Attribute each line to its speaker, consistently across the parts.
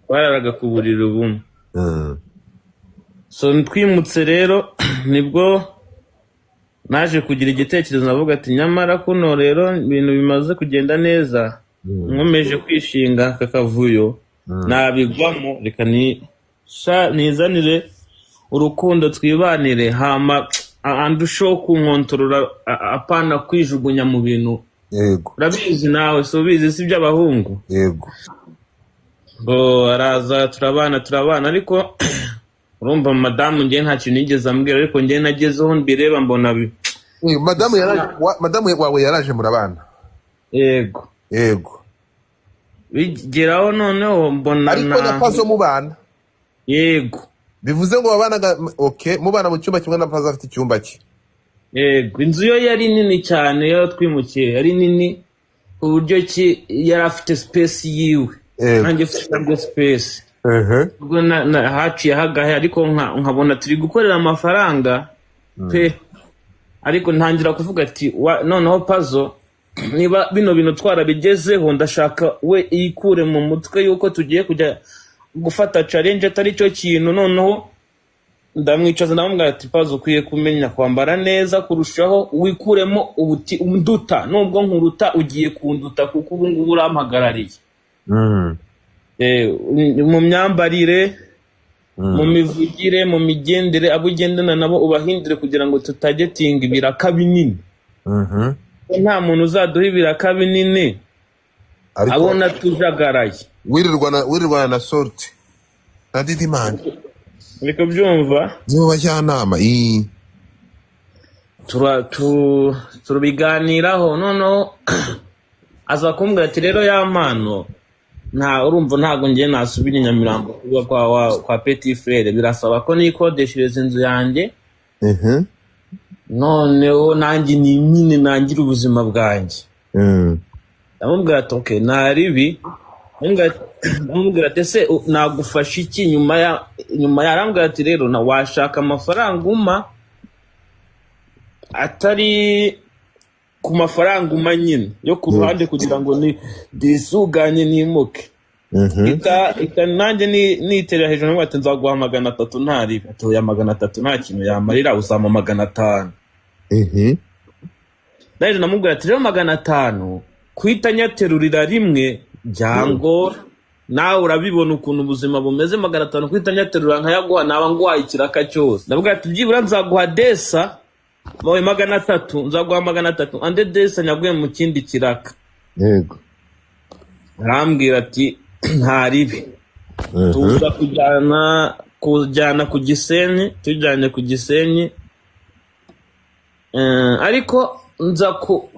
Speaker 1: Twararaga ku buriri bumwe. So twimutse rero, nibwo naje kugira igitekerezo, navuga ati: "Nyamara kuno rero ibintu bimaze kugenda neza, nkomeje kwishinga aka kavuyo nabigwamo. Reka nizanire urukundo, twibanire, hama andusheho kunkontorora, apana kwijugunya mu bintu." Urabizi nawe, si ubizi? Si iby'abahungu?
Speaker 2: Yego.
Speaker 1: Ngo araza, turabana, turabana, ariko urumva madamu njye nta kintu yigeze ambwira, ariko njye nagezeho mbireba mbona
Speaker 2: Madamu yaraje, madamu wawe yaraje murabana?
Speaker 1: Yego. Bigeraho noneho mbona
Speaker 2: Ariko na Pazo mubana?
Speaker 1: Yego.
Speaker 2: Bivuze ngo wabanaga, okay, mubana mu cyumba kimwe na Pazo afite icyumba cye?
Speaker 1: Yego, inzu yo yari nini cyane, yo twimukiye yari nini ku buryo ki yari afite space yiwe, nanjye mfite yanjye space. Ubwo haciyeho agahe, ariko nkabona turi gukorera amafaranga pe, ariko ntangira kuvuga ati: "Noneho Pazo, niba bino bintu twarabigezeho, ndashaka we yikure mu mutwe yuko tugiye kujya gufata challenge atari cyo kintu." Noneho ndamwicaza, ndamubwira ati: "Pazo, ukwiye kumenya kwambara neza kurushaho, wikuremo ubuti nduta, nubwo nkuruta ugiye kunduta kuko ubu ngubu urampagarariye." Mu myambarire, mu mivugire, mu migendere, abo ugendana nabo ubahindure kugira ngo tutagetinga ibiraka binini. Nta muntu uzaduha ibiraka binini
Speaker 2: Ariko
Speaker 1: abona tujagaraye.
Speaker 2: Wirirwana na Sorti na Didimani.
Speaker 1: Uri kubyumva?
Speaker 2: Nibo bajyanama. Ii.
Speaker 1: Turabiganiraho, noneho aza kumbwira ati: "Rero ya mpano, nta urumva ntabwo ngiye nasubira i Nyamirambo kuba kwa petit frère, birasaba ko nikodeshereza inzu yanjye, noneho nanjye ni nyine nangire ubuzima bwanjye." Ndamubwira ati: "Okay, nta ribi." Ndamubwira ati: "Ese nagufasha iki nyuma ya?" Arambwira ati: "Rero na washaka amafaranga umpa atari ku mafaranga umpa nyine yo ku ruhande, kugira ngo nisuganye nimuke." Ita nanjye niterera hejuru, nkamubwira ati: "Nzaguha 300 nta ribi." Ati: "Oya, 300 nta kintu yamarira, uzampa 500." Nanjye ndamubwira ati: "Rero 500 kuhita nyaterurira rimwe byangora, nawe urabibona ukuntu ubuzima bumeze. 500 kuhita nyaterura nkayaguha, naba nguhaye ikiraka cyose." Ndavuga ati: "Byibura nzaguha desa wowe 300, nzaguha 300 ande desa nyaguye mu kindi kiraka." Arambwira ati: "Nta ribi." Tuza kujyana ku Gisenyi, tujyanye ku Gisenyi, ariko nza ku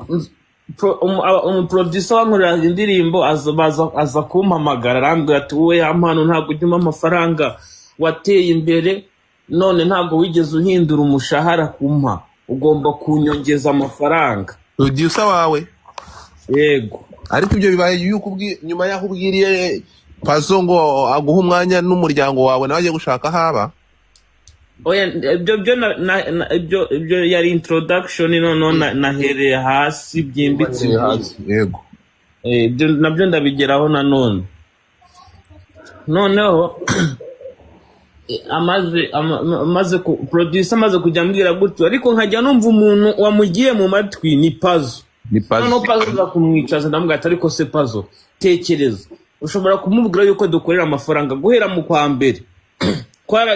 Speaker 1: umuproducer wankorera indirimbo aza kumpamagara, arambwira ati: "Wowe ya mpano, ntabwo ujya umpa amafaranga, wateye imbere none ntabwo wigeze uhindura umushahara kumpa, ugomba kunyongeza amafaranga."
Speaker 2: Producer wawe?
Speaker 1: Yego.
Speaker 2: Ariko ibyo bibaye yuko nyuma y'aho ubwiriye Pazo ngo aguhe umwanya n'umuryango wawe, nawe agiye gushaka aho aba?
Speaker 1: Oya, ibyo byo ibyo yari introduction, noneho nahereye hasi byimbitse.
Speaker 2: Wahereye hasi, yego.
Speaker 1: Ibyo nabyo ndabigeraho nanone. Noneho amaze producer amaze kujya ambwira gutyo, ariko nkajya numva umuntu wamugiye mu matwi ni Pazo.
Speaker 2: Ni Pazo.
Speaker 1: Noneho Pazo aza kumwicaza, ndamubwira ati: "Ariko se Pazo, tekereza, ushobora kumubwira yuko dukorera amafaranga guhera mu kwa mbere,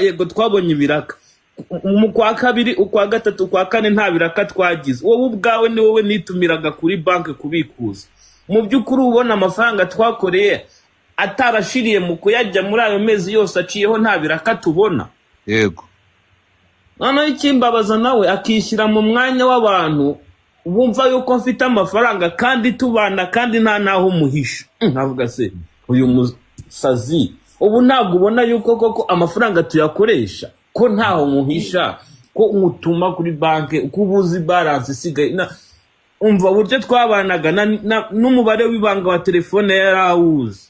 Speaker 1: yego twabonye ibiraka mu kwa kabiri, ukwa gatatu, ukwa kane nta biraka twagize. Wowe ubwawe ni wowe nitumiraga kuri banki kubikuza. Mu by'ukuri ubona amafaranga twakoreye atarashiriye mu kuyajya muri ayo mezi yose aciyeho nta biraka tubona?" Noneho ikimbabaza, nawe akishyira mu mwanya w'abantu bumva yuko mfite amafaranga kandi tubana, kandi nta n'aho umuhisha." Nkavuga: "Se uyu musazi ubu ntabwo ubona yuko koko amafaranga tuyakoresha, ko ntaho muhisha, ko mutuma kuri banki, ko uba uzi balance isigaye?" Umva uburyo twabanaga, n'umubare w'ibanga wa telefone yari awuzi.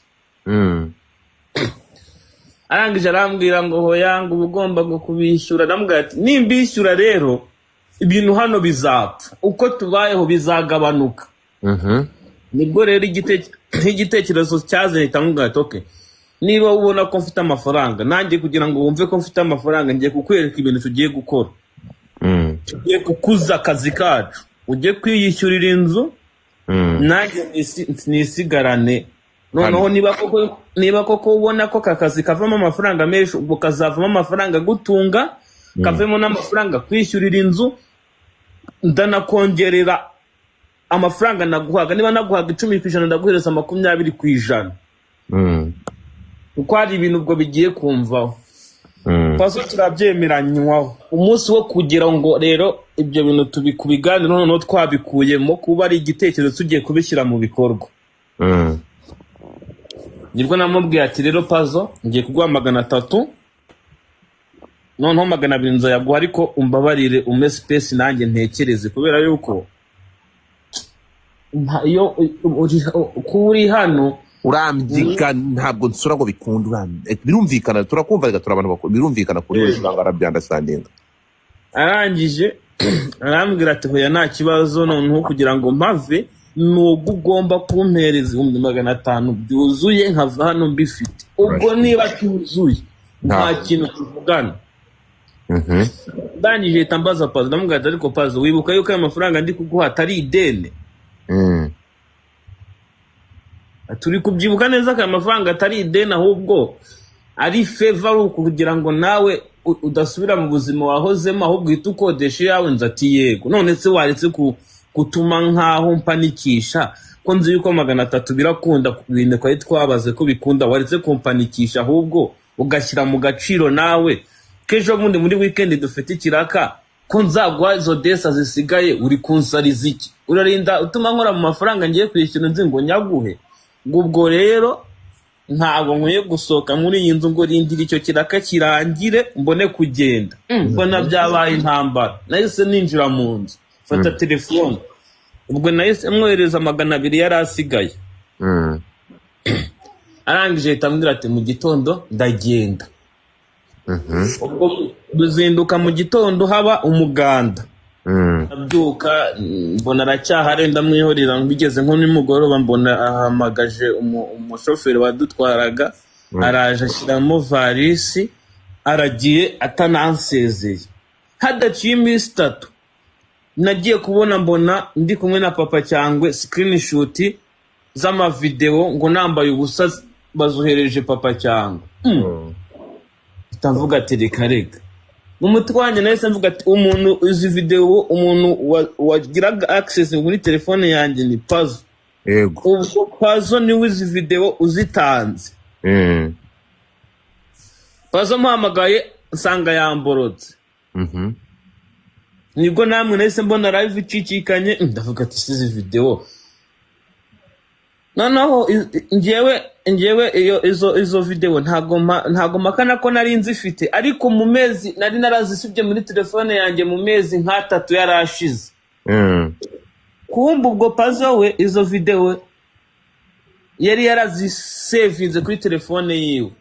Speaker 1: Arangije arambwira ngo: "Hoya," ngo: "uba ugomba ngo kubishyura." Ndamubwira ati: "Nimbishyura rero ibintu hano bizapfa, uko tubayeho bizagabanuka." Nibwo rero igitekerezo cyaje, mpita mubwira ati: "Okay." Niba ubona ko mfite amafaranga, nanjye kugira ngo wumve ko mfite amafaranga, ngiye kukwereka ibintu tugiye gukora. Tugiye gukuza akazi kacu, ujye kwiyishyurira inzu, nanjye nisigarane. Noneho niba koko ubona ko aka kazi kavamo amafaranga menshi, ubwo kazavamo amafaranga agutunga, kavemo n'amafaranga kwishyurira inzu, ndanakongerera amafaranga naguhaga. Niba naguhaga 10%, ndaguhereza 20%, kuko hari ibintu ubwo bigiye kumvaho. Pazo turabyemeranywaho. Umunsi wo kugira ngo rero ibyo bintu tubikubiganire, noneho twabikuyemo kuba ari igitekerezo, tugiye kubishyira mu bikorwa, nibwo namubwiye ati: "Rero Pazo, ngiye kuguha 300, noneho 200 nzayaguha, ariko umbabarire umpe space nanjye ntekereze, kubera yuko iyo kuba uri hano
Speaker 2: Urambyiga, ntabwo nsura ngo bikunde. Birumvikana, turakumva, reka turi abantu bakuru, birumvikana kuri we usanga arabyunderstandinga.
Speaker 1: Arangije arambwira ati: "Hoya, nta kibazo. Noneho kugira ngo mpave ni ubwo ugomba kumpereza 500,000 byuzuye, nkava hano mbifite. Ubwo niba cyuzuye nta kintu tuvugana." Ndangije hita mbaza Pazo, ndamubwira ati: "Ariko Pazo, wibuka yuko aya mafaranga ndi kuguha atari ideni?" Turi kubyibuka neza ko aya mafaranga atari ideni, ahubwo ari favor, ari ukugira ngo nawe udasubira mu buzima wahozemo, ahubwo uhita ukodesha iyawe nzu?" Ati: "Yego." "None se waretse gutuma nkaho mpanikisha, ko nzi yuko 300 birakunda, ku bintu twari twabaze ko bikunda? Waretse kumpanikisha, ahubwo ugashyira mu gaciro nawe, ko ejo bundi muri weekend dufite ikiraka, ko nzaguha izo desa zisigaye? Uri kunsariza iki? Urarinda utuma nkora mu mafaranga ngiye kwishyura inzu ngo nyaguhe? Ngo ubwo rero ntabwo nkwiye gusohoka muri iyi nzu, ngo rindira icyo kiraka kirangire mbone kugenda." Mbona byabaye intambara. Nahise ninjira mu nzu, mfata telefone, ubwo nahise mwohereza 200 yari asigaye. Arangije ahita ambwira ati: "Mu gitondo ndagenda." Ubwo duzinduka mu gitondo, haba umuganda. Ndabyuka, mbona aracyahari, ndamwihorera. Bigeze nko nimugoroba, mbona ahamagaje umushoferi wadutwaraga, araje ashyiramo varisi, aragiye atanansezeye. Hadaciye iminsi 3, nagiye kubona mbona ndi kumwe na Papa Cyangwe, screenshot z'amavideo ngo nambaye ubusa bazohereje Papa Cyangwe. Mpita mvuga ati: "Reka reka." Mu mutwe wanjye nahise mvuga ati: "Umuntu izi video, umuntu wagiraga access muri telefone yanjye ni Pazo." Ubwo Pazo niwe izi video uzitanze. Pazo mpamagaye nsanga yamborotse. Nibwo namwe nahise mbona live icicikanye, ndavuga ati: "Si izi video?" Noneho njyewe iyo izo video ntago mpakana ko nari nzifite, ariko mu mezi nari narazisibye muri telefone yanjye, mu mezi nk'atatu yari ashize. Kumva ubwo Pazo we izo video yari yarazisevinze kuri telefone yiwe.